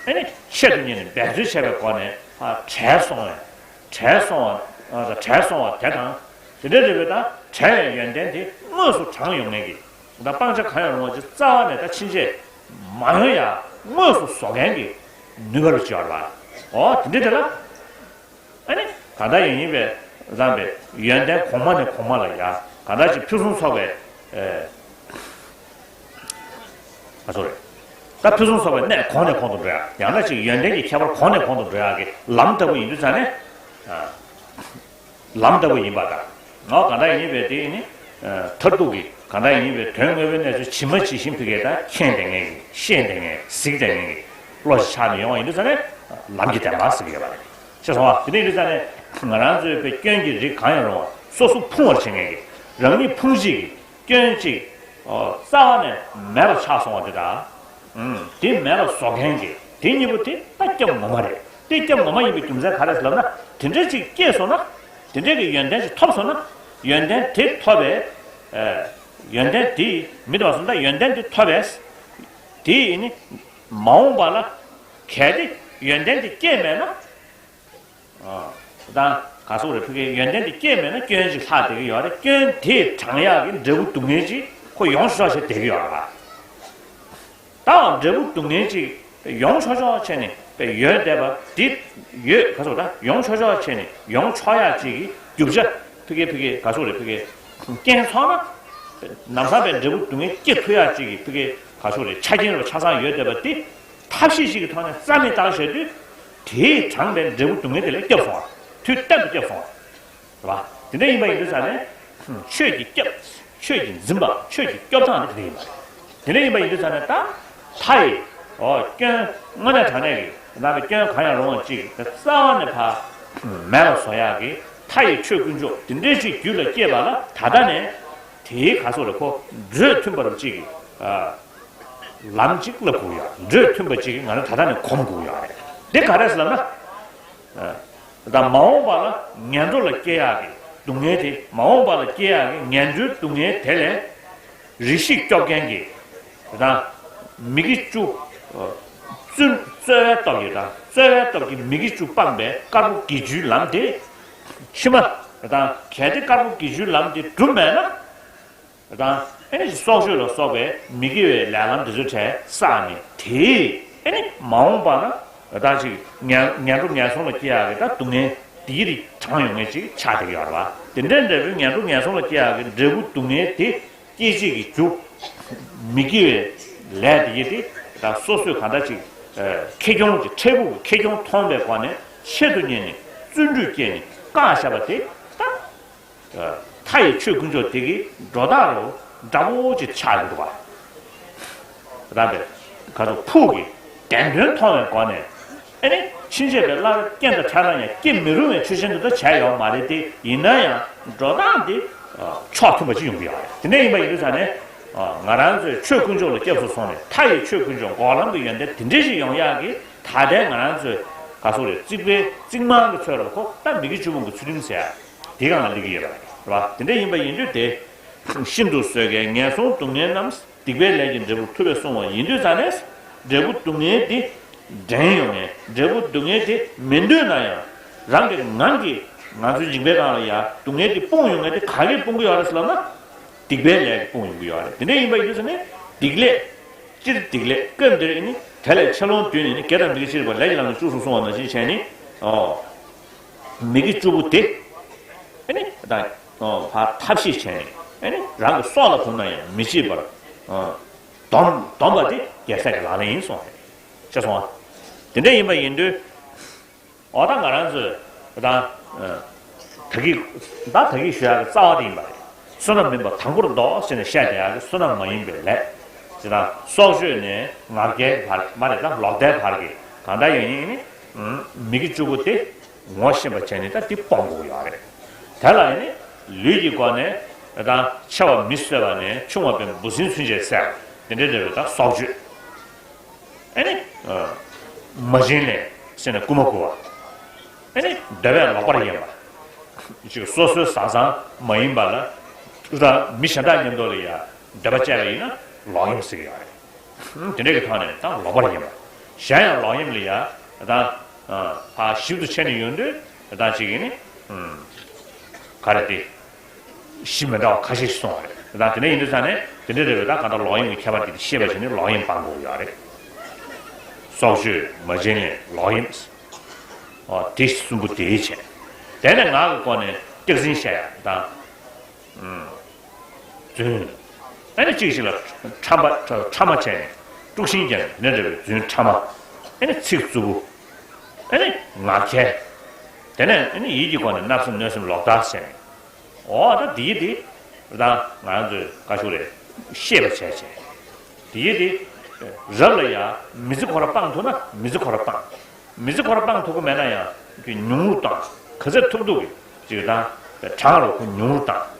པའི་ཨ་ནི་ཆེད་དུ་གཉེར་ནས་འབད་རྩོལ་བྱས་པའི་སྒོ་ནས་ཕར་བྲལ་སོང་བས། བྲལ་སོང་བ་བྲལ་སོང་བ་དེ་དང་། དེ་འདྲ་འདྲ་བའི་ད་བྲལ་བའི་ཡོན་ཏན་དེ་དངོས་སུ་དྲངས་ཡོང་མཁན་གྱི། ད་སྤང་བྱ་གང་ཡང་རུང་བ་ཅིག་རྩ་བ་ནས་ད་ཕྱིན་ཆད་མ་ཡོང་ཡ་དངོས་སུ་བཟོ་མཁན་གྱི་ནུས་པ་རུ་ཅིག་ཡོད་རེད་པ། འོ་དེ་འདྲ་དེ་ལ་ཨ་ནི་གང་ལྟར་ཡིན་ཡིན་པས་བཟང་པའི་ཡོན་ཏན་གོང་མ་ནས་གོང་མ་ལ་ཡ་གང་ལྟར་ཅིག་ཕུན་སུམ་ཚོགས་པའི་ཨེ། ཨ་སོ་རེད། ད་ཕུན་སུམ་ཚོགས་པའི་གནས་གོང་ནས་གོང་དུ་འགྲོ་ཡ། ཡང་ན་ཅིག་ཡོན་ཏན་གྱི་ཁྱད་པར་གོང་ནས་གོང་དུ་འགྲོ་ཡ་གི་ལམ་ལྟ་བུ་ཡིན་དུས་ཙང་ནས། ཨ། ལམ་ལྟ་བུ་ཡིན་པ་དང་། ངའོ་གང་ལྟར་ཡིན་པའི་དེ་ནི། མཐར་ཐུག་གི་གང་ལྟར་ཡིན་པའི་དོན་དངོས་པོའི་གནས་ཚུལ་ཇི་མ་ཇི་བཞིན་ཕ་གིར་ད་མཁྱེན་བསྡད་མཁན་གྱི་ཤེས་བསྡད་མཁན་གྱི་གཟིགས་བསྡད་མཁན་གྱི་བློ་ཞིག་ཆགས་ནས་ཡོང་བ་ཡིན་དུས་ཙང་ནས་ལམ་གྱི་བདེན་པ་ཟེར་གྱི་ཡོད་པ་རེད། ཤེས་སོང་བ། དེ་འདྲ་ཡིན་དུས་ཙང་ནས་ང་རང་ཚོའི་བའི་སྐྱོན་གྱི་རིགས་གང་ཡང་རུང་བ་སོ་སོ་ཕུང་བར་བྱེད་མཁན་གྱི་རང་ཉིད་ཕུང་བྱེད་ཀྱི་སྐྱོན་གཅིག་རྩ་བ་ནས་མེད་པ་ཆགས་སོང་བ་དེ་དང་། དེ་མེད་པ་བཟོ་མཁན་གྱི་དེ་གཉིས་པོ་དེ་ད་སྐྱབས་ངོ་མ་རེད། དེ་སྐྱབས་ངོ་མ་ཡིན་པའི་རྒྱུ་མཚན་ག་རེ་ཟེར་ལབ་ན། དེ་འདྲ་ཅིག་སྐྱེས་སོང་ན། དེ་འདྲ་གི་ཡོན་ཏན་ཅིག་ཐོབ་སོང་ན། ཡོན་ཏན་དེ་ཐོབ་པས། ཨ། ཡོན་ཏན་དེ་མི་དེ་བ་སོང་ད་ཡོན་ཏན་དེ་ཐོབ་པས། དེ་ནི་མ་འོངས་པ་ལ་གལ་ཏེ་ཡོན་ཏན་དེ་སྐྱེས་མེད་ན། ཨ། ད་ག་སོག་རེ་ཕ་གིའི་ཡོན་ཏན་དེ་སྐྱེས་མེད་ན་སྐྱོན་ཅིག་ལྷག་བསྡད་ཀྱི་ཡོད་རེད། སྐྱོན་དེ་དྲང་ཡག་གི་འབྲས་བུ་སྡུག་བསྔལ་ཅིག་ཁོ་ཡོང་ཆོག་ཆོག་བསྡད་ཀྱི་ཡོད་རེད་པ། ད་འབྲས་བུ་སྡུག་བསྔལ་ཅིག་ཡོང་ཆོག་ཆོག་བྱས་ནས་ཡོད་བསྡད་པ་འདི་ཡོད་ག་སོག་ད་ཡོང་ཆོག་ཆོག་བྱས་ནས་ཡོང་ཆོག་ཡག་ཅིག་གི་རྒྱུ་ཆ་ཕ་གི་ཕ་གི་ག་སོག་རེ་ཕ་གི་རྐྱེན་ཚོགས་ན། ལམ་སང་པའི་འབྲས་བུ་སྡུག་བསྔལ་སྐྱེ་ཐུབ་ཡག་ཅིག་གི་ཕ་གི་ག་སོག་རེ་ཆ་རྐྱེན་རུ་ཆ་ཚང་ཡོད་བསྡད་པ་འདི། ཐབས་ཤེས་ཤིག་གི་ཐོག་ནས་རྩ་མེད་བཏང་བྱས་དུས། དེས་དྲངས་པའི་འབྲས་བུ་སྡུག་བསྔལ་དེ་ལས་སྐྱོབ་སོང་བ། དུས་གཏན་དུ་སྐྱོབ་སོང་བ། རེད་པ། དེ་འདྲ་ཡིན་པ་ཡིན་དུས་ཙང་ནས། ཆོས་ཀྱི་སྐྱབས། ཆོས་ཀྱི་འཛིན་པ། ཆོས་ཀྱི་སྐྱོབ་སྟངས་དེ་དེ་འདྲ་ཡིན་པ་རེད། དེ་འདྲ་ཡིན་པ་ཡིན་དུས་ཙང་ནས་ད། མཐའ་ཡི། འོ་སྐྱོན་དངོས་གནས་དྲང་གནས་ཀྱི་རྣམ་པའི་སྐྱོན་གང་ཡང་རུང་བ་ཅིག་རྩ་བ་ནས་ཕར་མེད་པར་བཟོ་ཡག་གི་མཐའ་ཡི་ཆོས་དཀོན་མཆོག་དེ་འདྲའི་ཅིག་རྒྱུད་ལ་སྐྱེས་པ་ལ་ད་ལྟ་ནས། དེའི་ག་སོག་རེ་ཁོ་འགྲོས་མཐུན་པ་རུ་ཅིག་གི། ཨ། ལམ་གཅིག་བསླབ་དགོས་ཡོད། འགྲོས་མཐུན་པ་གཅིག་གིས་ང་རང་ད་ལྟ་ནས་གོམས་དགོས་ཡོད་རེད། འདི་ག་རེ་ཟེར་ལབ་ན། ད་མ་འོངས་པ་ལ་ངན་འགྲོ་ལ་སྐྱེ་ཡག་གི་སྡུག་བསྔལ་དེ། མ་འོངས་པ་ལ་སྐྱེ་ཡག་གི་ངན་འགྲོའི་སྡུག་བསྔལ་དེ་ལས་རེ་ཞིག་སྐྱོབ་མཁན་གྱི་ད་མི་དགེ་བཅུ། རྩོལ་རྩོལ་བའི་སྟོབས་ཀྱིས་ད་རྩོལ་བའི་སྟོབས་ཀྱིས་མི་དགེ་བཅུ་སྤངས་པའི་དཀར་པོ་དགེ་བཅུའི་ལམ་དེ། ཕྱི་མ་ད་གལ་ཏེ་དཀར་པོ་དགེ་བཅུའི་ལམ་དེ་བསྒྲུབས་མེད་ན། དང་། ཨེ་ནི་སྲོག་གཅོད་ལ་སོགས་པའི་མི་དགེ་བའི་ལས་ལམ་འདི་ཚོའི་གྲས་བསགས་ནས་དེས་ཨེ་ནི་མ་འོངས་པ་ན་ད་ཅིག་ངན་ངན་འགྲོ་ངན་སོང་ལ་སྐྱེ་ཡག་གི་ད་སྡུག་བསྔལ་དེའི་རིགས་དྲངས་ཡོང་མཁན་ཅིག་ཆགས་བསྡད་ཀྱི་ཡོད་རེད་པ། དེ་འདྲའི་འབྲས་བུའི་ངན་འགྲོ་ངན་སོང་ལ་སྐྱེ་ཡག་གི་འབྲས་བུ་སྡུག་བསྔལ་དེ་སྐྱེད་བྱེད་ཀྱི་རྒྱུ། མི་དགེ་བའི་ལས་དེ་ཡི་དེ་ད་སོ་སོས་གང་འདྲ་ཅིག་ཁེ་གྱོང་གི་འཕྲལ་ཕུགས་ཀྱི་ཁེ་གྱོང་མཐོང་བའི་སྒོ་ནས་ཆེད་དུ་གཉེར་ནས་བརྩོན་འགྲུས་བསྐྱེད་ནས་བཀག་བཞག་པ་དེ་ད། མཐའ་ཡི་ཆོས་དཀོན་མཆོག་དེ་གི་སྒྲོ་བཏགས་རུ་འདྲ་པོ་ཅིག་ཆགས་ཡོང་འདུག་པ། རང་པའི་ག་ཚོད་ཕུགས་ཀྱི་བདེན་དོན་མཐོང་བའི་སྒོ་ནས། ཨེ་ནི་ཕྱིན་ཆད་པའི་སླར་རྐྱེན་དང་བྲལ་ན་ཡང་སྐྱེ་མི་རུང་བའི་ཆོས་ཅན་དེ་ཚོ་བྱས་ཡོད་མ་རེད་དེ། ཡིན་ན་ཡང་སྒྲོ་བཏགས་འདི་ཕྱོགས་མཐུན་པ་ཅིག་ཡོང་གི་ཡོད་རེད། དེ་འདྲ་ཡིན་པ་ཡིན་དུས་ཙང་ནས། ང་རང་ཚོས་ཆོས་དཀོན་མཆོག་ལ་སྐྱབས་སུ་སོང་ནས་མཐའ་ཡི་ཆོས་དཀོན་མཆོག་འགོག་ལམ་གྱི་ཡོན་ཏན་དེ་འདྲ་ཞིག་ཡོང་ཡག་གི་ད་ལྟའི་ང་རང་ཚོའི་ག་ཚོད་རེད། རྩིག་པའི་རྩིག་རྨང་གི་ཚོད་རེད་པ། ཁོ་ད་མི་དགེ་བཅུ་སྤོང་གི་ཚུལ་ཁྲིམས་ཟེར་ཡག་དེའི་སྒང་ལ་སླེབས་ཀྱི་ཡོད་པ་རེད་པ། དེ་འདྲ་ཡིན་པ་ཡིན་དུས་དེ། ཤིན་ཏུ་བཟོད་དཀའི་ངན་སོང་སྡུག་བསྔལ་རྣམས་སྡིག་པའི་ལས་ཀྱི་འབྲས་བུར་ཐུབ་པས་གསུངས་པ་ཡིན་དུས་ཙང་ནས། འབྲས་བུ་སྡུག་བསྔལ་འདི་འདྲེན་ཡོང་ངེས། འབྲས་བུ་སྡུག་བསྔལ་དེ་མི་འདོད་ན་ཡང་རང་གི་ངང་གིས་ང་ཚོའི་འཇིགས་པའི་སྒང་ལ་ཡ་སྡུག་བསྔལ་དེ་སྤོང་ཡོང་ངེས་དེ་ག་གིས་སྤོང་གི་ཡོད་རེད་ཟེར་ལབ་ན། སྡིག་པའི་ལས་ཀྱིས་སྤོང་ཡོང་གི་ཡོད་རེད། དེ་འདྲ་ཡིན་པ་ཡིན་དུས་ཙང་ནས་སྡིག་ལས། སྤྱིར་སྡིག་ལས་སྐབས་འདིར་ནི་དེ་ལས་ཆེ་ལོང་བསྡུས་ནས་ནི་དགེ་དང་མི་དགེ་ཕྱེ་བ་ལས་ཀྱི་ལམ་ནས་བཅུ་གསུམ་གསུངས་པ་ནང་བཞིན་བྱས་ནས། ཨོ། མི་དགེ་བཅུ་པོ་དེ། ཨེ་ནི་ད་ཨོ་ཕར་ཐབས་ཤེས་བྱས་ནས་ཨེ་ནི་རང་གི་སྲོག་ལ་གོམས་ན་ཡང་མི་བྱེད་པར། ཨོ། སྡོམ་སྡོམ་པ་དེ་རྒྱལ་སྲས་ཀྱི་ལག་ལེན་ཡིན་གསུངས་པ་རེད། ཤེས་སོང་ང་། དེ་འདྲ་ཡིན་པ་ཡིན་དུས། འོ་ད་ང་རང་ཚོས་ད་ད་གིན་ད་ད་གིན་ཞུ་ཡག་གི་རྩ་བ་དེ་ཡིན་པ་རེད། བསོད་ནམས་མིན་པ་དང་པོར་འདོགས་ཟེར་ནས་བཤད་བསྡད་ཡག་གི་བསོད་ནམས་མ་ཡིན་པའི་ལས། ཅེས་དང་སྲོག་གཅོད་ནས་ངར་སྐད་བར་མ་རེད། ད་ལོག་ལྟའི་བར་གྱི་གང་ལྟར་ཡིན་ཡིན་ནི། མི་དགེ་བཅུ་པོ་དེ་ངོ་ཤེས་པ་བྱས་ནས་ད་དེ་སྤོང་དགོས་ཡོད་རེད། དེ་ལ་ཡིན་ནི་ལུས་ཀྱི་སྒོ་ནས་ད་ཆེ་བ་མི་གསོད་པ་ནས་ཆུང་བ་བས་འབུ་སྲིན་ཚུན་ཆད་བསད་པ་དེ་འདྲའི་འབྲེལ་བའི་ད་སྲོག་གཅོད། ཨེ་ནི། ཨ། མ་བྱིན་ལེན་ཟེར་ནས་རྐུ་མ་རྐུ་བ། ཨ་ནི་འདོད་པས་ལོག་པར་གཡེམ་པ། ཅིག་སོ་སོའི་བཟའ་ཚང་མ་ཡིན་པ་ལ། ད་མི་གཞན་དག་མཉམ་དུ་ལ་ཡ་འདོད་པ་སྐྱེས་པ་ཡིན་ན་ལོག་གཡེམ་ཟེར་གྱི་ཡོད་རེད། དེ་འདྲའི་གི་ཐོག་ནས་ད་ལོག་པར་གཡེམ་པ། གཞན་ཡང་ལོག་གཡེམ་ལ་ཡ་ད་ཕར་ཞིབ་ཏུ་ཕྱེ་ནས་ཡོང་དུས་ད་ཅིག་ཡིན་ནི། ག་རེ་དེ། གཞི་མི་འདྲ་བ་ཁ་ཤས་ཤིག་གསུངས་པ་རེད། ད་དེ་འདྲ་ཡིན་དུས་ཙང་ནས་དེ་འདྲ་རེད་པས། ད་གང་ལྟར་ལོག་གཡེམ་གྱི་ཁྱད་པར་དེ་ཤེས་པ་བྱས་ནས་ལོག་གཡེམ་སྤང་དགོས་ཀྱི་ཡོད་རེད། སྲོག་གཅོད་མ་བྱིན་ལེན་ལོག་གཡེམ། ཨོ་དེ་གསུམ་པོ་དེའི་བྱས། དེ་ནས་ངག་གི་སྒོ་ནས་སྐྱག་རྫུན་བཤད་ཡ་དང་། རྫུན། ཨ་ནི་གཅིག་གཅིག་ལ་ཕྲ་མ་ཕྲ་མ་བྱས་ནས་དཀྲུག་ཤིང་རྒྱག་ནས་དེ་འདྲ་རེད་པས། རྫུན་ཕྲ་མ། ཨ་ནི་ཚིག་རྩུབ་པོ། ཨ་ནི་ངག་འཁྱལ། དེ་ནས་ཨ་ནི་ཡིད་ཀྱི་སྒོ་ནས་བརྣབ་སེམས་གནོད་སེམས་ལོག་ལྟ་བྱས་ནས། འོ་ད་འདི་ཡི་འདི། ད་ང་རང་ཚོས་བཀའ་ཤོག་ལས་ཤེས་པ་བྱས་བྱས། འདི་ཡི་འདི། རབ་ལ་ཡ་མི་ཚེ་ཁོ་ར་སྤང་ཐུབ་ན་མི་ཚེ་ཁོ་ར་སྤང་། མི་ཚེ་ཁོ་ར་སྤང་ཐུབ་ཀྱི་མེད་ན་ཡང་ཉུང་རུ་བཏང་། ག་ཚོད་ཐུབ་ཐུབ་ཀྱི་ཅིག་དང་གྲངས་རུ་ཁོ་ཉུང་རུ་བཏང་།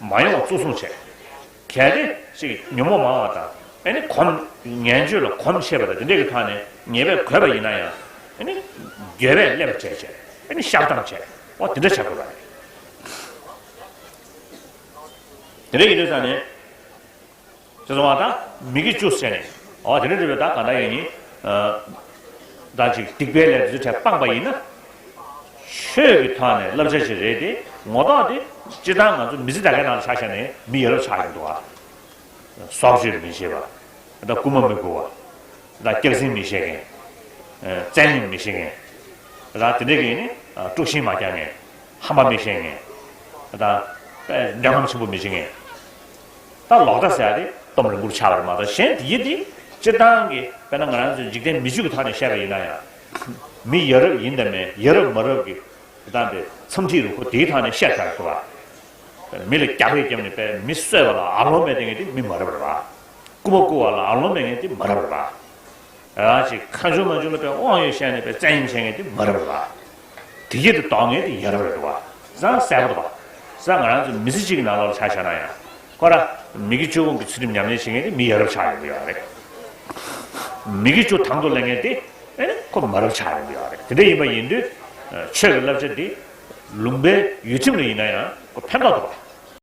མ་ཡོང་བ་གཙོ་བཟུང་བྱས། གལ་ཏེ་ཞིག་ཉོན་མོངས་མང་བ་དང་། ཨ་ནི་གོམས་ངན་སྤྱོད་ལ་གོམས་ཆེ་བ་དང་དེ་འདྲའི་གི་ཐོག་ནས་ཉེས་པས་གོས་པ་ཡིན་ན་ཡང་། ཨ་ནི་འགྱོད་པས་སླེབས་པ་བྱས་བྱས། ཨ་ནི་བཤགས་སྡོམ་བྱས། འོ་དེ་འདྲ་བྱ་དགོས་པ་རེད། དེ་འདྲ་ཡིན་དུས་ཙང་ནས། ཅེས་སོང་བ་དང་མི་དགེ་བཅུ་ཟེར་ནས། འོ་དེ་འདྲ་འདྲ་བའི་ད་ག་ད་ཡིན་ནི། ད་ཅིག་སྡིག་པའི་ལས་དེ་ཚོ་བྲལ་སྤངས་པ་ཡིན་ན། ཆོས་ཀྱི་ཐོག་ནས་བསླབ་བྱ་ཞིག་རེད་དེ། ངོ་ཐོག་དེ་སྤྱིར་བཏང་ང་ཚོ་མི་ཚེ་ད་གའི་ནང་ལ་ཆ་བཞག་ནས་མི་ཡ་རབས་ཆགས་ཡོང་འདུག་ཨ། སྲོག་གཅོད་མི་བྱེད་པ། ད་རྐུ་མ་མི་རྐུ་བ། ད་སྐྱག་རྫུན་མི་བཤད་མཁན། བཙན་གཡེམ་མི་བྱེད་མཁན། ད་དེ་འདྲ་གི་ནི་དཀྲུག་ཤིང་མ་རྒྱག་མཁན། ཧམ་པ་མི་བཤད་མཁན། ད་འདོད་ཁམས་ཆེན་པོ་མི་བྱེད་མཁན། ད་ལོག་ལྟ་ཟེར་ཡ་དེ་སྟོབས་རིང་པོར་ཆགས་པ་རེད་མ་གཏོགས། གཞན་དེ་ཡི་དེ་སྤྱིར་བཏང་གི་དཔེར་ན་ང་རང་ཚོའི་འཇིག་རྟེན་མི་ཆོས་ཀྱི་ཐོག་ནས་བཤད་པ་ཡིན་ན་ཡང་། མི་ཡ་རབས་ཡིན་དང་མིན། ཡ་རབས་མ་རབས་ཀྱི་དེ་དང་དེ་འཚམས་འདྲི་རུ་ཁོ་དེའི་ཐོག་ནས་བཤད་ཚར་དགོས་པ། མི་ལ་རྒྱབ་རེས་བརྒྱབ་ནས་པས་མི་གསོད་པ་ལ་ཨ་ལོང་མེད་མཁན་དེ་མི་མ་རབས་རེད་པ། རྐུ་མ་རྐུ་བ་ལ་ཨ་ལོང་མེད་མཁན་དེ་མ་རབས་རེད་པ། ཡང་ཅིག་ཁ་མཆུ་མ་མཆུ་ལ་པས་དབང་ཡོད་བཤད་ནས་པས་བཙན་གཡེམ་བྱེད་མཁན་དེ་མ་རབས་རེད་པ། དེ་ཡི་དེ་ལྡོག་མཁན་དེ་ཡ་རབས་རེད་འདུག་པ། བཟང་གསལ་པོ་འདུག་པ། བཟང་ང་རང་ཚོ་མི་ཚེ་གཅིག་གི་ནང་ལོགས་ལ་ཆ་བཞག་ན་ཡང་། ཁོ་ར་མི་དགེ་བཅུ་སྤོང་གི་ཚུལ་ཁྲིམས་ཉམས་ལེན་བྱེད་མཁན་དེ་མི་ཡ་རབས་ཆགས་ཡོང་གི་ཡོད་རེད། མི་དགེ་བཅུ་དང་དུ་ལེན་མཁན་དེ་ཨེ་ནི་ཁོ་མ་རབས་ཆགས་ཡོང་གི་ཡོད་རེད། དེ་འདྲ་ཡིན་པ་ཡིན་དུས། ཆོས་ཀྱི་བསླབ་བྱ་འདི་ལུང་པའི་ཡུལ་ཁྲིམས་ལ་ཡིན་ན་ཡང་ཁོ་ཕན་ཐོགས་འདུག་པ།